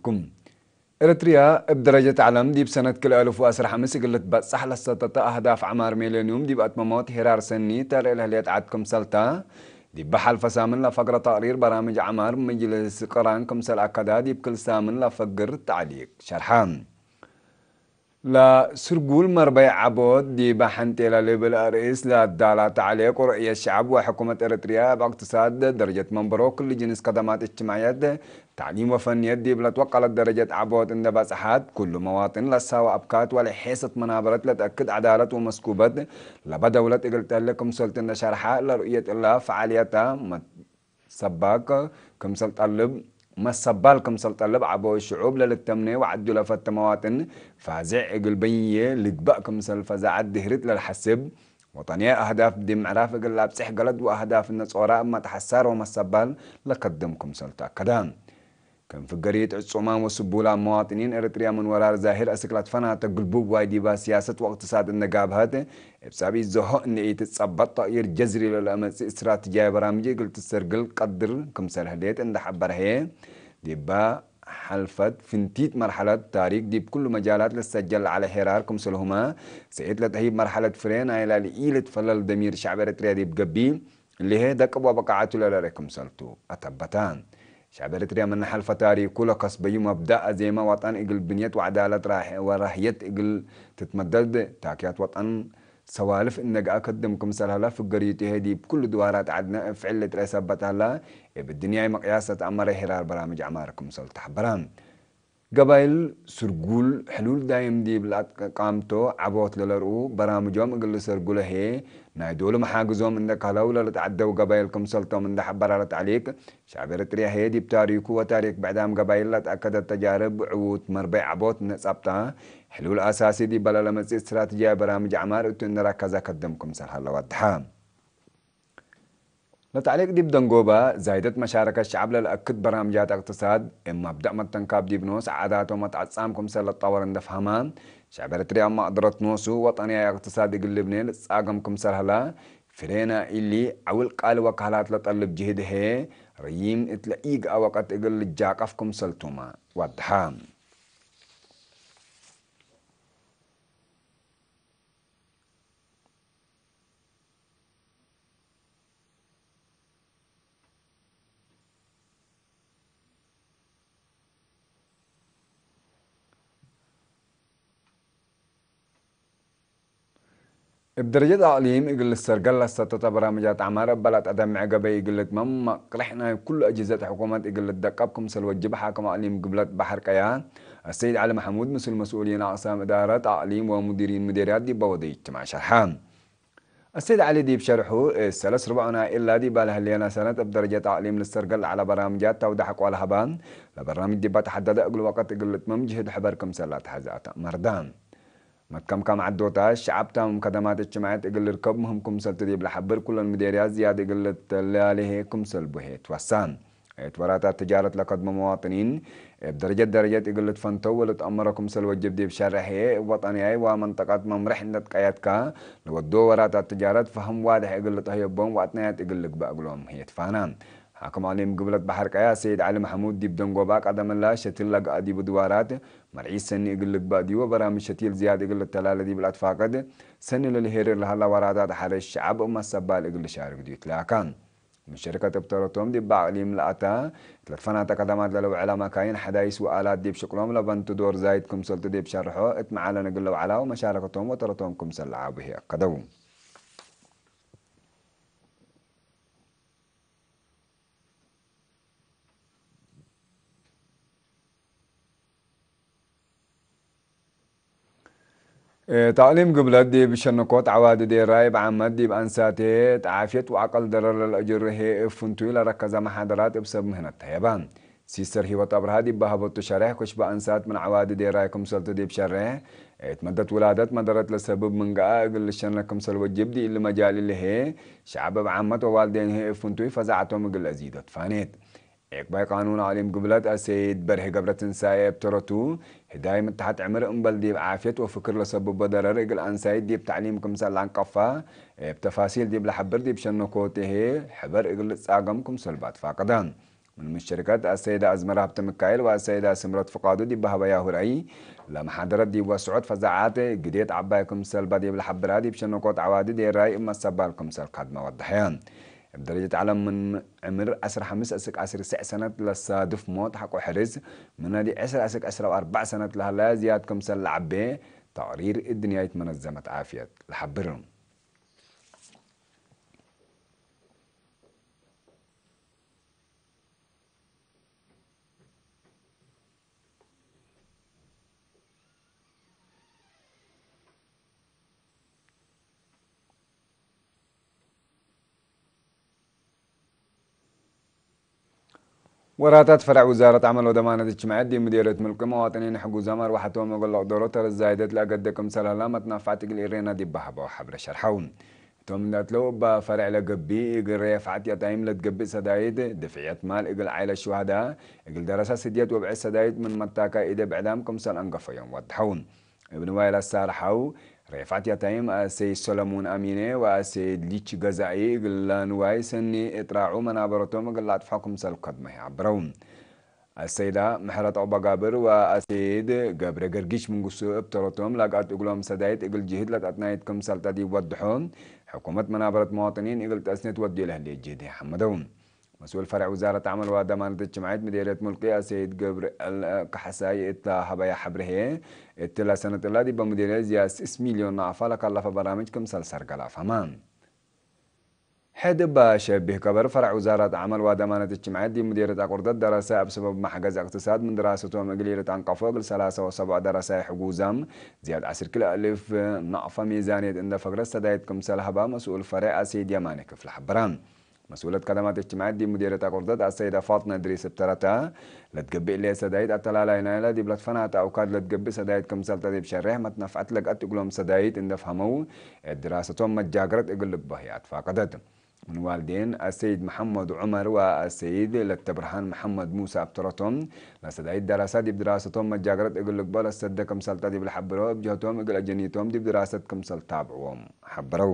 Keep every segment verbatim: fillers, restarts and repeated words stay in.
ኩም። ኤረትርያ እብ ደረጀት ዐለም ዲብ ሰነት ክልኤ አልፍ ወዐስር ሐምስ እግል ልትበጸሕ ለሰተተ አህዳፍ ዐማር ሜሌንዩም ዲብ አትመሞት ሄራር ሰኒ ተርኤ ለህሌት ዐድ ክምሰልታ፣ ዲበ ሐልፈ ሳምን ለፈግረ ተቅሪር በራምጅ ዐማር መጅልስ ቅራን ክምሰል አከዳ ዲብ ክል ሳምን ለፈግር ተዕሊቅ ሸርሐ። ለስርጉል መርበይ ዐቦት ዲበ ሐንቴለ ልብል አርእስ ለአዳላ ተዕሊቅ ወርዕየት ሸዐብ ወሕኩመት ኤረትርያ እብ እቅትሳድ ደረጀት መንበሮ ክል ጅንስ ከደማት እጅትማዕየት፣ ተዕሊም ወፈንየት ዲብ ለትወቀለት ደረጀት ዐቦት እንደ በጽሐት፣ ኩሉ መዋጥን ለሳወ አብካት ወለሔሰት መናበረት ለተአክድ ዐዳለት ወመስኩበት ለበ ደውለት እግል ተህሌ ክምሰልቱ እንደ ሸርሐ፣ ለርኡየት እለ ፈዓልየታ መ- ሰባክ ክምሰል ጠልብ፣ መሰባል ክምሰል ጠልብ ዐቦ ሽዑብ ለልተምኔ ወዐዱ ለፈተ መዋጥን ፋዜዕ እግል በይንዬ ልግበእ ክምሰል ፈዛዐት ድህርት ለልሐስብ፣ ወጠንያይ አህዳፍ ዲብ ምዕራፍ እግል ለአብጽሕ ገለድ ወአህዳፍ እነ ጾራ እብ መትሐሳር ወመሰባል ለከድም ክምሰል ተአከደ። ክም ፍገሪት ዕጹማን ወስቡላን መዋጥኒን ኤረትርያ ምን ወራር ዛሂር አስክ ለትፈናተ ግልቡብ ዋይ ዲባ ሲያሰት ወእቅትሳድ እነ ጋብሀት፣ እብ ጸብኢት ዘሆ እንዴ ኢትጸበጥ ተቅይር ጀዝሪ ለለአመጽእ እስትራትጅያዊ በራምጅ እግል ትሰርግል ቀድር ክምሰል ህሌት እንደ ሐበረ ህዬ፣ ዲባ ሐልፈት ፍንቲት መርሐለት ታሪክ ዲብ ኩሉ መጃላት ልትሰጀል ለዐለ ሄራር ክምሰልሁመ፣ ሰኢት ለተህይብ መርሐለት ፍሬ ናይላ ለኢልትፈለል ደሚር ሸዕብ ኤረትርያ ዲብ ገብእ፣ እሊሄ ደቅብ ወበቃዐቱ ለለርኤ ክምሰልቱ አተበተ። ሸዕብ ኤረትርያ ምነ ሐልፈ ታሪኩ ለከስበዩ መብዳእ አዜመ ወጠን እግል ብንየት ወዐዳለት ራህ-፣ ወራህየት እግል ትትመደድ ታክያት ወጠን ሰዋልፍ እነግአ ከድም ክምሰል ሀለ ፍገሪቱ ህዬ ዲብ ኩሉ ድዋራት ዐድነ እብ ፍዕል ልትርኤ ሰበት ሀለ፣ እብ ድንያይ መቅያስ ለትአመረ ሄራር በራምጅ ዐማር ክምሰልቱ ተሐበረ። ገባይል ስርጉል ሕሉል ዳይም ዲብ ለአትቃምቶ ዐቦት ለለርኡ በራምጆም እግል ልሰርጉ ለህዬ፣ ናይ ዶሉ መሓግዞም እንደ ከህለው ለልትዐደው ገባይል ክምሰልቶም እንደ ሐበረ ለተዕሊቅ፣ ሸዕብ ኤረትርያ ህዬ ዲብ ታሪኩ ወታሪክ ብዕዳም ገባይል ለትአከደት ተጃርብ ዕዉት መርበይ ዐቦት እንደ ጸብጠ፣ ሕሉል አሳሲ ዲበ ለለመጽእ እስትራትጅያዊ በራምጅ ዐማር እቱ እንደ ረከዘ ከድም ክምሰል ሀለ ወድሐ። ለተዕሊቅ ዲብ ደንጎበ፣ ዛይደት መሻረከት ሸዐብ ለለአክድ በራምጃት እቅትሳድ፣ እብ መብደእ መተንካብ ዲብ ኖስ ዓዳቶም ወተዐጻም ክምሰል ለትጠወር እንደ ፈሀመ፣ ሸዐብ ኤረትርያ እብ መቅደረት ኖሱ ወጠንያይ እቅትሳድ እግል ልብኔ ልትጻገም ክምሰል ሀለ፣ ፍሬ ናይ እሊ ዐውል ቃሊ ወካህላት ለጠልብ ጅህድ ህዬ፣ ረዪም እት ለኢገአ ወቀት እግል ልጃቀፍ ክምሰልቱመ ወድሐ። እብ ደረጀት አቅሊም እግል ልሰርገል ለሰተተ በራምጃት ዐማር እበ ለአትአደምዐ ገበይ እግል ልትመም፣ መቅርሕ ናይ ኩሉ አጅህዘት ሕኩመት እግል ልትደቀብ ክምሰል ወጅብ ሓክም አቅሊም ግብለት በሐር ቀያ አሰይድ ዐሊ መሐሙድ ምስል መስኡሊን አቅሳም እዳረት አቅሊም ወሙዲሪን ምዴርያት ዲበ ወደዩ እጅትማዕ ሸርሐ። አሰይድ ዐሊ ዲብ ሸርሑ፣ እት ሰለስ ርብዖ ናይ እላ ዲበ ለህሌነ ሰነት እብ ደረጀት አቅሊም ልሰርገል ለዐለ በራምጃት ተውደሐቅ ወለሀበ፣ ለበራምጅ ዲበ ተሐደደ እግል ወቀት እግል ልትመም ጅህድ ሕበር ክምሰል ለአትሐዘ አተአመርደ። መትከምካም ዐዶታት፣ ሸዐብ ታምም ከደማት እጅትማዕየት እግል ልርከብ ምህም ክምሰልቱ ዲብ ለሐብር፣ ኩለን ምዴርያት ዝያድ እግል ልትላሌ ክምሰል ቡ ህዬ ትወሰ። እት ወራታት ትጃረት ለከድሞ መዋጥኒን፣ እብ ደረጀት ደረጀት እግል ልትፈንተው ወልትአመሮ ክምሰል ወጅብ ዲብ ሸርሕ ህዬ፣ እብ ወጠንያይ ወመንጠቀት መምርሕ እንዴ ትቀየድከ፣ ለወድዎ ወራታት ትጃረት ፈህም ዋድሕ እግል ልትሀየቦም ወአትናያት እግል ልግበእ እግሎም ህዬ ትፋነ። ሓክም አቅሊም ግብለት በሐር ቀያ ሰይድ ዐሊ መሐሙድ ዲብ ደንጎባ ቀደምላ ሸቲል ለገአ ዲቡ ድዋራት መርዒት ሰኒ እግል ልግበእ ዲቡ ወበራምጅ ሸቲል ዝያድ እግል ልተላለ ዲብ ለአትፋቅድ ሰኒ ለልሄርር ለሀላ ወራታት ሐርስ ሸዐብ እብ መሰባል እግል ልሻርክ ዲቡ ትላከ። ምን ሸርከት እብ ተረቶም ዲብ አቅሊም ለአታ እት ለትፈናተ ከደማት ለልውዐለ መካይን ሐዳይስ ወአላት ዲብ ሽቅሎም ለበንቱ ዶር ዛይድ ክምሰልቱ ዲብ ሸርሖ እት መዓለን እግል ለውዐላ ወመሻረከቶም ወተረቶም ክምሰል ለዐቡ ህዬ አከደው። እት አቅሊም ግብለት ዲብ ሸነኮት ዐዋዲ ዴራይ እብ ዓመት ዲብ አንሳቴ እት ዓፍየት ወዐቅል ደረር ለልአጅሩ ህዬ እብ ፍንቱይ ለረከዘ መሓደራት እብ ሰብ ምህነት ተሀየበ። ሲስተር ህይወት አብርሃ ዲብ በሀበቱ ሸሬሕ፣ ክሽበ አንሳት ምን ዐዋዲ ዴራይ ክምሰልቱ ዲብ ሸሬሕ፣ እት መደት ውላደት መደረት ለሰብብ ምን ገአ እግል ልሸነክ ክምሰል ወጅብ ዲብ እሊ መጃል እሊ ህዬ፣ ሸዐብ እብ ዓመት ወዋልዴን ህዬ እብ ፍንቱይ ፈዛዐቶም እግል ለአዚዶ ትፋኔት። ዔቅባይ ቃኑን አቅሊም ግብለት አሰይድ በርሄ ገብረትንሳኤ እብ ተረቱ፣ ህዳይ ምተሐት ዕምር እምበል ዲብ ዓፍየት ወፍክር ለሰብቦ ደረር እግል አንሳይት ዲብ ተዕሊም ክምሰል ለአንቀፋ እብ ተፋሲል ዲብ ለሐብር ዲብ ሸነኮቴ ህዬ፣ ሕበር እግል ልትጻገም ክምሰል ቡ አትፋቀደ። ምን ሙሸሪከት አሰይደ አዝመረ ሀብተ ሚካኤል ወአሰይደ ስምረት ፍቃዱ ዲብ ሀበያሁ ረአይ፣ ለመሓደረት ዲብ ወስዖት ፈዛዓት ግዴት ዐባይ ክምሰል በ ዲብ ለሐብራ፣ ዲብ ሸነቆት ዐዋዲ ዴራይ እብ መሰባል ክምሰል ከድመ ወደሐ። እብ ደረጀት ዐለም ምን ዕምር ዐስር ሐምስ እስክ ዐስር ስዕ ሰነት ለሳድፍ ሞት ሐቆ ሕርስ፣ ምን ነዲ ዕስር እስክ ዕስራ ወአርበዕ ሰነት ለሀለያ ዝያድ ክምሰል ለዐቤ ተቅሪር እድንያይት መነዘመት ዓፍየት ለሐብር። ወራታት ፈረዕ ውዛረት ዐመል ወደማነት እጅትማዕየት ዲብ ምዴርየት ሙልቂ፣ መዋጥኒን ሕጉዛም አርወሐቶም እግል ለቅደሮ ተረት ዛይደት ለአገደ ክምሰል ሀላ መትናፋዕት እግል ኢሬና ዲብ ሀበው ሐብረ ሸርሐው። እቶም እንዴ አትለው እበ ፈረዕ ለገብእ እግል ሬፋዕት የታይም ለትገብእ ሰዳይት፣ ድፍዕየት ማል እግል ዓይለት ሹሀዳ፣ እግል ደረሰ ስድየት ወብዕድ ሰዳይት ምን መታካ ኢደ ብዕዳም ክምሰል አንገፈዮም ወድሐው። እብ ንዋይ ለሳርሐው ሬፋዕት የታይም አሰይድ ሰለሙን አሚኔ ወአሰይድ ሊች ገዛኢ እግለ ንዋይ ሰኒ እጥራዑ መናበረቶም እግል ለአጥፍሖ ክምሰል ከድመ ሐብረው። አሰይዳ ምሕረት ኦባጋብር ወአሰይድ ገብረ ገርጊሽ ምንጉሱ እብ ተረቶም ለአጋጥ እግሎም ሰዳይት እግል ጅህድ ለተአትናይት ክምሰል ተ ዲብ ወድሖ፣ ሕኩመት መናበረት መዋጥኒን እግል ተአስኔት ወዴ ለህሌት ጅህድ ሐመደው። መስኡል ፈረዕ ውዛረት ዐመል ወደማነት እጅትማዕየት ምዴርየት ሙልቂ አሰይድ ገብርኤል ካሕሳይ እት ለሀበያ ሐብር ህዬ፣ እትለ ሰነት እላ ዲበ ምዴርየት ዝያድ ስስ ሚልዮን ናቅፋ ለከለፈ በራምጅ ክምሰል ሰርገለ አፍሀመ። ሕድ እበ ሸቢህ ከበር ፈረዕ ውዛረት ዐመል ወደማነት እጅትማዕየት ዲብ ምዴርየት አቁርደት ደረሰ እብ ሰበብ መሕገዝ እቅትሳድ ምን ድራሰቶም እግል ኢልትአንቀፎ እግል ሰላሰ ወሰቡዕ ደረሳይ ሕጉዛም ዝያድ ዐስር ክልኤ እልፍ ናቅፋ ሚዛንየት እንደ ፈግረት ሰዳይት ክምሰል ሀባ መስኡል ፈሬዕ አሰይድ የማኔ ክፍለ ሐበረ። መስኡለት ከደማት እጅትማዕየት ዲብ ምዴርየት አቁርደት አሰይደ ፋጥነ እድሪስ እብ ተረተ፣ ለትገብእ እለ ሰዳይት አተላላይ ናይለ ዲብ ለትፈናተ አውካድ ለትገብእ ሰዳይት ክምሰል ተ ዲብ ሸሬሕ መትነፍዐት ለገአት እግሎም ሰዳይት እንደ ፈሀመው፣ እት ድራሰቶም መጃገረት እግል ልግበእ ህይ አትፋቀደት። ምን ዋልዴን አሰይድ መሐመድ ዑመር ወአሰይድ ለተብርሃን መሐመድ ሙሳ እብ ተረቶም፣ ለሰዳይት ደረሰ ዲብ ድራሰቶም መጃገረት እግል ልግበእ ለሰደ ክምሰል ተ ዲብ ለሐብሮ፣ እብ ጀህቶም እግል አጀኒቶም ዲብ ድራሰት ክምሰል ታብዕዎም ሐበረው።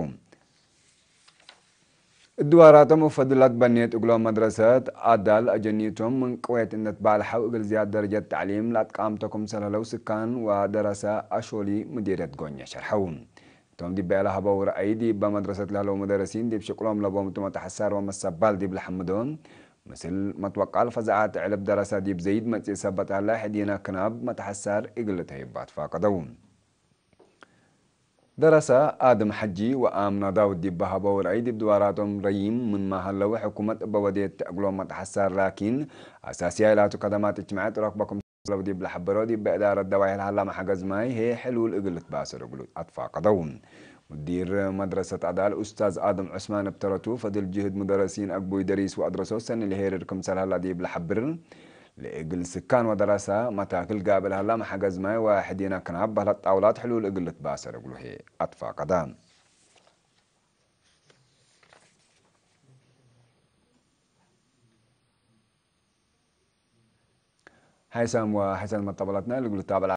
እድዋራቶም እብ ፈድል ለትበኔት እግሎም መድረሰት አዳል አጀኒቶም ምን ቅዌት እንዴ ትባልሐው እግል ዝያድ ደረጀት ተዕሊም ለአትቃምቶ ክምሰል ህለው ስካን ወደረሰ አሾሊ ምዴርየት ጎኘ ሸርሐው። እቶም ዲበ ለሀበው ረአይ ዲበ መድረሰት ለህለው ሙደረሲን ዲብ ሽቅሎም ለቦም ቱ መተሐሳር ወመሰባል ዲብ ለሐምዶ ምስል መትወቃል ፈዛዓት ዕልብ ደረሰ ዲብ ዘይድ መጽእ ሰበት ሀለ ሕዲነ ክናብ መተሐሳር እግል ልትሀይብ አትፋቀደው። ደረሰ አድም ሐጂ ወአምና ዳውድ ዲብ ሀበው ረአይ፣ ዲብ ድዋራቶም ረዪም ምንመ ሀለው፣ ሕኩመት እበ ወዴት እግሎም መትሐሳር ላኪን፣ አሳስያይ ላቱ ከደማት እጅትማዕየት ረክበ ክምሰለው ዲብ ለሐበሮ፣ ዲብ እዳረት ደዋይር ሀላ መሐገዝ ማይ ህዬ ሕሉል እግል ልትባሰር እግሉ አትፋቀደው። ሙዲር መድረሰት አዳል ኡስታዝ አድም ዑስማን እብ ተረቱ፣ ፈድል ጅህድ ሙደረሲን አግቡይ ደሪስ ወአድረሶ ሰኒ ለሄርር ክምሰል ሀላ ዲብ ለሐብር፣ ለእግል ስካን ወደረሰ መታክል ጋብእ ለሀላ መሐገዝ ማይ ወሕዲነ ክናብ በህለት ጣውላት ሕሉል እግል ልትባሰር እግሉ ህዬ አትፋቀደ። ሐይሳም ወሐሰን መጠበላትና እግል ልታበል